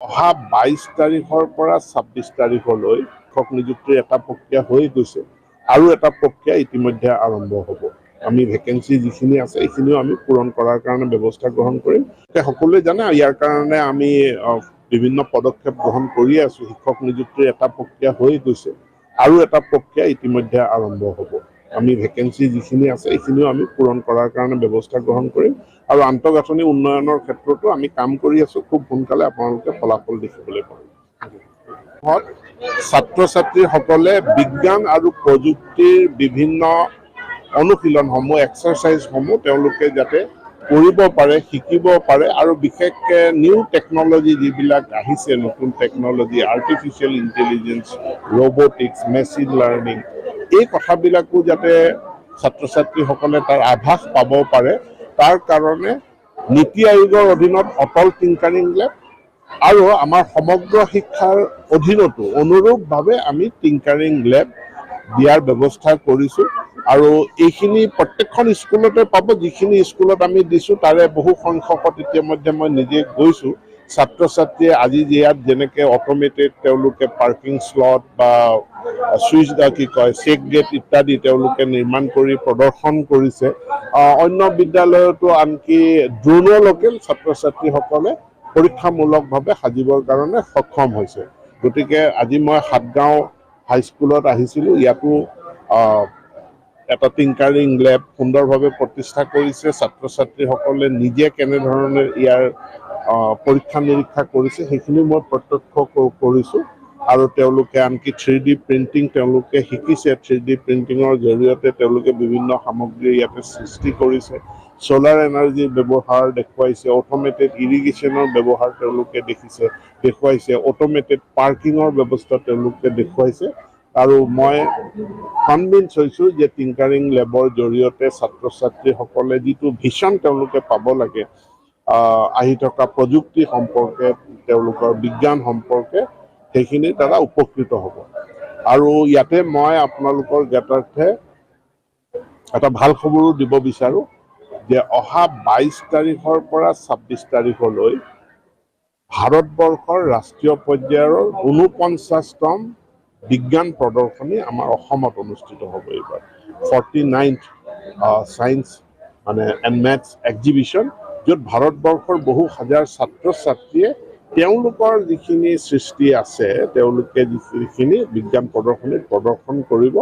অহা 22 তাৰিখৰ পৰা 26 তাৰিখলৈ শিক্ষক নিযুক্তিৰ এটা প্ৰক্ৰিয়া হৈ গৈছে আৰু এটা প্ৰক্ৰিয়া ইতিমধ্যে আৰম্ভ হ'ব। আমি ভেকেঞ্চি যিখিনি আছে, এইখিনিও আমি পূৰণ কৰাৰ কাৰণে ব্যৱস্থা গ্ৰহণ কৰিম। এতিয়া সকলোৱে জানে, ইয়াৰ কাৰণে আমি বিভিন্ন পদক্ষেপ গ্ৰহণ কৰি আছোঁ। শিক্ষক নিযুক্তিৰ এটা প্ৰক্ৰিয়া হৈ গৈছে আৰু এটা প্ৰক্ৰিয়া ইতিমধ্যে আৰম্ভ হ'ব। আমি ভেকেঞ্চি যিখিনি আছে, এইখিনিও আমি পূৰণ কৰাৰ কাৰণে ব্যৱস্থা গ্ৰহণ কৰিম আৰু আন্তঃগাঁথনি উন্নয়নৰ ক্ষেত্ৰতো আমি কাম কৰি আছোঁ। খুব সোনকালে আপোনালোকে ফলাফল দেখিবলৈ পাব। ছাত্ৰ ছাত্ৰীসকলে বিজ্ঞান আৰু প্ৰযুক্তিৰ বিভিন্ন অনুশীলনসমূহ, এক্সাৰচাইজসমূহ তেওঁলোকে যাতে কৰিব পাৰে, শিকিব পাৰে আৰু বিশেষকৈ নিউ টেকন'লজি যিবিলাক আহিছে, নতুন technology, artificial intelligence, robotics, machine learning, এই কথাবিলাকো যাতে ছাত্ৰ ছাত্ৰীসকলে তাৰ আভাস পাব পাৰে, তাৰ কাৰণে নীতি আয়োগৰ অধীনত অটল টিংকাৰিং লেব আৰু আমাৰ সমগ্ৰ শিক্ষাৰ অধীনতো অনুৰূপভাৱে আমি টিংকাৰিং লেব দিয়াৰ ব্যৱস্থা কৰিছোঁ। আৰু এইখিনি প্ৰত্যেকখন স্কুলতে পাব। যিখিনি স্কুলত আমি দিছোঁ, তাৰে বহু সংখ্যকত ইতিমধ্যে মই নিজে গৈছোঁ। ছাত্ৰ ছাত্ৰীয়ে আজি ইয়াত যেনেকৈ অট'মেটেড তেওঁলোকে পাৰ্কিং শ্লট বা চুইচ, কি কয়, চেক গেট ইত্যাদি তেওঁলোকে নিৰ্মাণ কৰি প্ৰদৰ্শন কৰিছে, অন্য বিদ্যালয়তো আনকি ড্ৰোনলৈকে ছাত্ৰ ছাত্ৰীসকলে পৰীক্ষামূলকভাৱে সাজিবৰ কাৰণে সক্ষম হৈছে। গতিকে আজি মই সাতগাঁও হাইস্কুলত আহিছিলোঁ। ইয়াতো এটা টিংকাৰিং লেব সুন্দৰভাৱে প্ৰতিষ্ঠা কৰিছে। ছাত্ৰ ছাত্ৰীসকলে নিজে কেনেধৰণে ইয়াৰ পৰীক্ষা নিৰীক্ষা কৰিছে, সেইখিনি মই প্ৰত্যক্ষ কৰিছোঁ। আৰু তেওঁলোকে আনকি 3D printing তেওঁলোকে শিকিছে। 3D প্ৰিণ্টিঙৰ জৰিয়তে তেওঁলোকে বিভিন্ন সামগ্ৰী ইয়াতে সৃষ্টি কৰিছে। ছ'লাৰ এনাৰ্জিৰ ব্যৱহাৰ দেখুৱাইছে, অট'মেটেড ইৰিগেশ্যনৰ ব্যৱহাৰ তেওঁলোকে দেখুৱাইছে, অট'মেটেড পাৰ্কিঙৰ ব্যৱস্থা তেওঁলোকে দেখুৱাইছে। আৰু মই কনভিন্স হৈছোঁ যে টিংকাৰিং লেবৰ জৰিয়তে ছাত্ৰ ছাত্ৰীসকলে যিটো ভিছন তেওঁলোকে পাব লাগে, আহি থকা প্ৰযুক্তি সম্পৰ্কে, তেওঁলোকৰ বিজ্ঞান সম্পৰ্কে, সেইখিনি দ্বাৰা উপকৃত হ'ব। আৰু ইয়াতে মই আপোনালোকৰ জ্ঞাতাৰ্থে এটা ভাল খবৰো দিব বিচাৰোঁ যে অহা 22 তাৰিখৰ পৰা 26 তাৰিখলৈ ভাৰতবৰ্ষৰ ৰাষ্ট্ৰীয় পৰ্যায়ৰ 49তম বিজ্ঞান প্ৰদৰ্শনী আমাৰ অসমত অনুষ্ঠিত হ'ব এইবাৰ, 49th science মানে এণ্ড মেথছ এক্সিবিশ্যন, য'ত ভাৰতবৰ্ষৰ বহু হাজাৰ ছাত্ৰ ছাত্ৰীয়ে তেওঁলোকৰ যিখিনি সৃষ্টি আছে, তেওঁলোকে যিখিনি বিজ্ঞান প্ৰদৰ্শনীত প্ৰদৰ্শন কৰিব।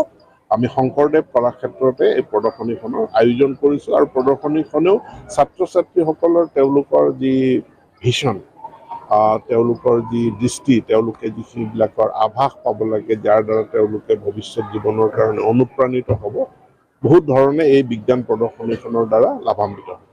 আমি শংকৰদেৱ কলাক্ষেত্ৰতে এই প্ৰদৰ্শনীখনৰ আয়োজন কৰিছোঁ। আৰু প্ৰদৰ্শনীখনেও ছাত্ৰ ছাত্ৰীসকলৰ তেওঁলোকৰ যি ভিছন, তেওঁলোকৰ যি দৃষ্টি, তেওঁলোকে যিখিনিবিলাকৰ আভাস পাব লাগে, যাৰ দ্বাৰা তেওঁলোকে ভৱিষ্যত জীৱনৰ কাৰণে অনুপ্ৰাণিত হ'ব, বহুত ধৰণে এই বিজ্ঞান প্ৰদৰ্শনীখনৰ দ্বাৰা লাভান্বিত হ'ব।